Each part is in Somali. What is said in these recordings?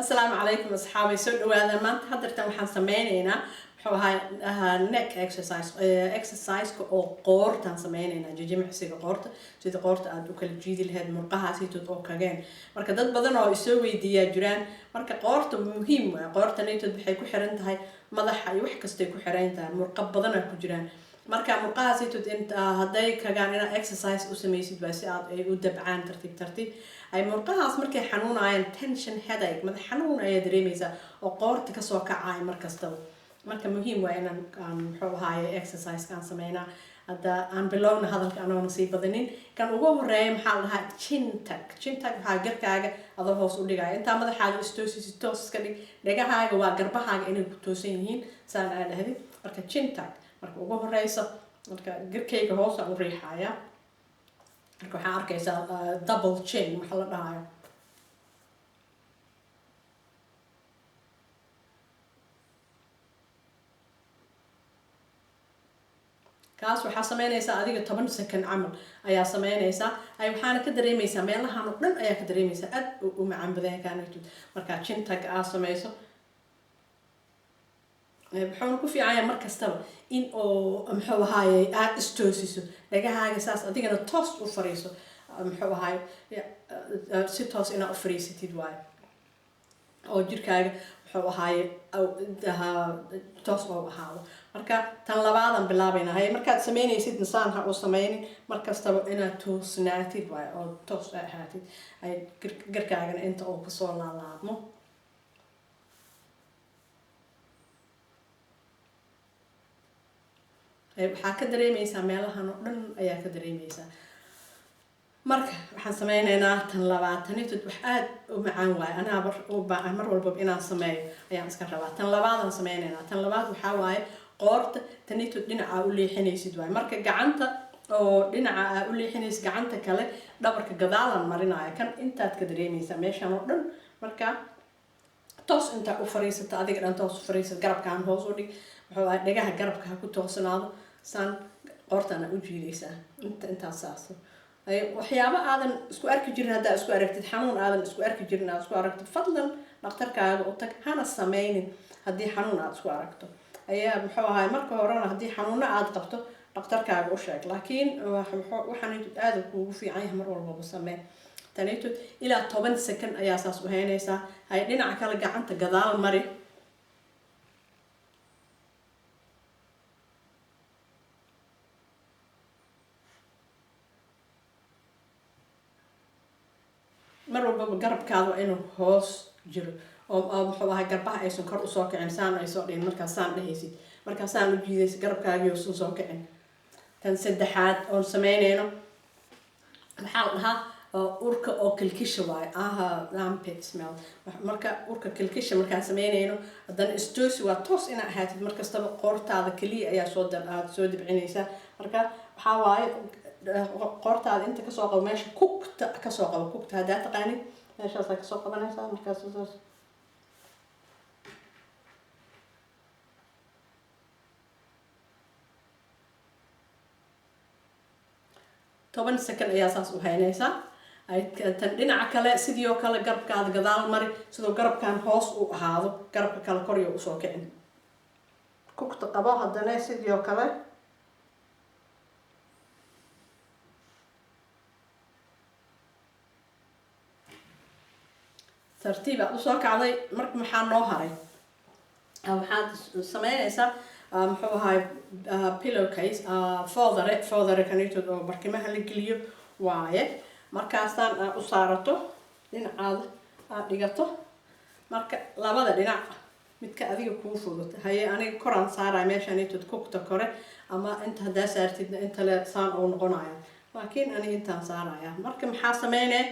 Asalaamu calaykum asxaabay, soo dhawaada. Maanta haddeertan waxaan sameyneynaa muxuu ahaa neck exercise, exerciseka oo qoortaan sameyneynaa, jijimicsiga qoorta, sida qoorta aad u kala jiidi lahayd murqahaasitood oo kageen. Marka dad badan oo isoo weydiiyaa jiraan. Marka qoorta muhiim waay. Qoorta naytood waxay ku xiran tahay madaxa iyo wax kastay ku xiran tahay, murqa badanaa ku jiraan. Marka murqahaasitood inta hadday kagaan, inaad exercise u sameysid baa si aad ay u dabcaan tartiib tartiib ay murqahaas. Markay xanuunayaan, tension headache, madax xanuun ayaa dareemeysaa oo qoorta kasoo kacaya mar kastaba. Marka muhiim waa inaan aan muxuu ahaaye exercise aan sameynaa. Hadda aan bilowna hadalka anoona sii badanin. Kan ugu horeeya maxaa la dhahaa? Chin tuck. Chin tuck waxaa garkaaga adoo hoos u dhigaya, intaa madaxaaga istoosisi, toos iska dhig. Dhegahaaga waa garbahaaga inay ku toosan yihiin, saan aa dhahdid. Marka chin tuck marka ugu horeysa, marka garkayga hoos aan u riixaya. Marka waxaa arkaysaa double chin waxa la dhahayo. Kaas waxaa sameynaysaa adiga 10 second camal ayaa sameynaysaa. Ay waxaana ka dareemeysaa meelahan oo dhan ayaa ka dareemeysaa, aad u macaan badan kaanatid markaa chin tuck aa sameyso. Wuxuuna ku fiicanya mar kastaba in oo muxuu ahaaye aada istoosiso dhagahaaga, saas adigana toos u fariiso. Muxuu ahaaye si toos inaad u fariisatid waayo, oo jirkaaga muxuu ahaaye toos oo ahaado. Marka tan labaadan bilaabayna. Hay, markaad sameynaysid nisaan ha u sameynin. Mar kastaba inaad toosnaatid waayo oo toos ahaatid, ay garkaagana inta uu kasoo laalaabmo. Waxaa ka dareemeysaa meelahan oo dhan ayaa ka dareemeysaa. Marka waxaan sameyneynaa tan labaad. Tanitod wax aada u macaan waayo, anaa u baahan mar walbaba inaan sameeyo ayaan iska rabaa. Tan labaadaan sameyneynaa. Tan labaad waxaa waaye qoorta tanitod dhinaca u leexinaysid waaye. Marka gacanta oo dhinaca aa u leexinaysid, gacanta kale dhabarka gadaalan marinaya. Kan intaad ka dareemeysaa meeshan oo dhan. Marka toos intaa u fariisata, adiga dhan toos u fariisat, garabkaan hoos u dhig, muxuu ahay dhagaha garabka ha ku toosnaado. Saan qoortana u jiidaysaa inta intaas saas. Waxyaabo aadan isku arki jirin haddaa isku aragtid, xanuun aadan isku arki jirin aad isku aragtid, fadlan dhakhtarkaaga u tag. Hana sameynin haddii xanuun aad isku aragto. Ayaa muxuu ahay marka horena haddii xanuuno aad qabto, dhakhtarkaaga u sheeg. Laakiin waxaan aada kuugu fiican yahay mar walbaba samee. Tanito ilaa 10 second ayaa saas u haynaysaa. Hay, dhinaca kale gacanta gadaal mari. Mar walbaba garabkaada waa inuu hoos jiro oo muxuu ahay garbaha aysan kor usoo kicin, saan ay soo dhihin. Markaa saan dhehaysid, markaa saan u jiidaysid, garabkaagii uusan soo kicin. Tan saddexaad oon sameyneyno maxaa la dhahaa? Urka oo kilkisha waayo, aha, armpit smell. Marka urka kilkisha markaan sameyneyno, haddana istoosi waa toos inaa ahaatid mar kastaba. Qoortaada keliya ayaa soo aada soo dibcinaysaa. Marka waxaa waaye qoortaada inta kasoo qabo, meesha kugta kasoo qabo. Kugta haddaa taqaanid, meeshaasaa kasoo qabanaysaa. Markaas saas 10 second ayaa saas u haynaysaa. Tan dhinaca kale sidii oo kale garabkaada gadaal mari, sidoo garabkan hoos u ahaado, garabka kale koryo usoo kicin. Kugta qabo haddana sidii oo kale. Tartiib aad usoo kacday. Marka maxaa noo haray? Waxaad sameynaysaa muxuu ahaay pillow case, foodare. Foodare kanitood oo barkimaha la geliyo waaye. Markaasaan aad u saarato, dhinacaada aad dhigato. Marka labada dhinac midka adiga kuu fudud. Haye, aniga koraan saaraya meeshanitood, kugta kore, ama inta haddaa saartidna inta le saan uu noqonaya, laakiin aniga intaan saaraya. Marka maxaa sameynee?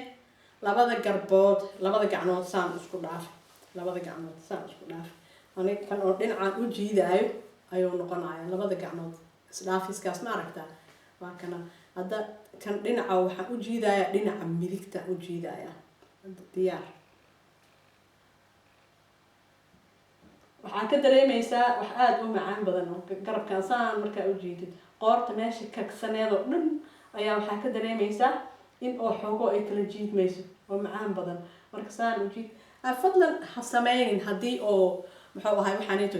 Labada garbood, labada gacnood saan isku dhaafi, labada gacnood saan isku dhaafi. Aniga kan oo dhinacaan u jiidaayo ayuu noqonaya. Labada gacnood isdhaafiskaas ma aragtaa? Waa kana. Hadda kan dhinaca waxaan u jiidayaa, dhinaca midigta u jiidaya. Diyaar. Waxaa ka dareemeysaa wax aada u macaan badan oo garabkan saan markaa u jiidid, qoorta meesha kagsaneed oo dhan ayaa waxaa ka dareemeysaa in oo xoogo ay kala jiidmayso oo macaan badan. Marka saan u jiid. Fadlan ha sameynin haddii oo, muxuu ahay, waxaanayto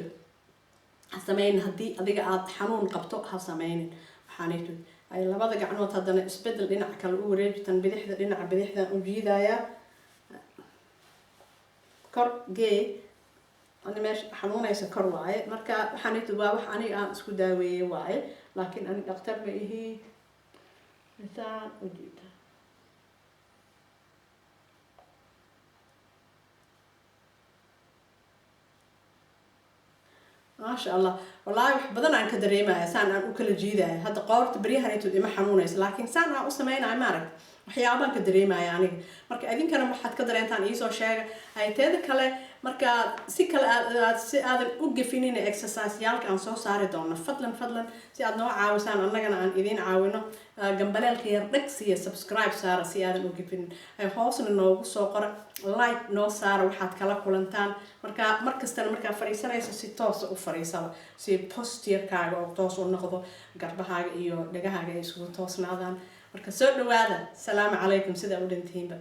ha sameynin haddii adiga aad xanuun qabto, ha sameynin waxaanayto. Ay, labada gacnood haddana isbedel, dhinaca kale u wareeji. Tan bidixda, dhinaca bidixdan u jiidayaa, kor gee. Ani meesha xanuunaysa kor waaye. Marka waxaanayto waa wax aniga aan isku daaweeyey waaye, laakiin ani dhaktar ma ihi. Misaan u jiida. Maasha Allah, wallaahi wax badan aan ka dareemaya saan aan u kala jiidaya. Hadda qoorta beryahanaytood ima xanuunaysa, laakiin saan aan u sameynaya, maaragta, waxyaabaan ka dareemaya aniga. Marka idinkana waxaad ka dareentaan iisoo sheega. Ay, teeda kale, marka si kale aad si aadan u gefinin exercise yaalka aan soo saari doono, fadlan, fadlan, si aad noo caawisaan annagana aan idiin caawino, gambaleelka yar dhag siiya, subscribe saara si aadan u gefinin. Ay, hoosna noogu soo qora, like noo saara waxaad kala kulantaan. Marka markastana markaa fadhiisanayso, si toosa u fadhiisaba, si posture-kaaga oo toos u noqdo, garbahaaga iyo dhagahaaga ay isugu toosnaadaan. Marka soo dhawaada. Salaamu calaykum, sidaa u dhantihiinba.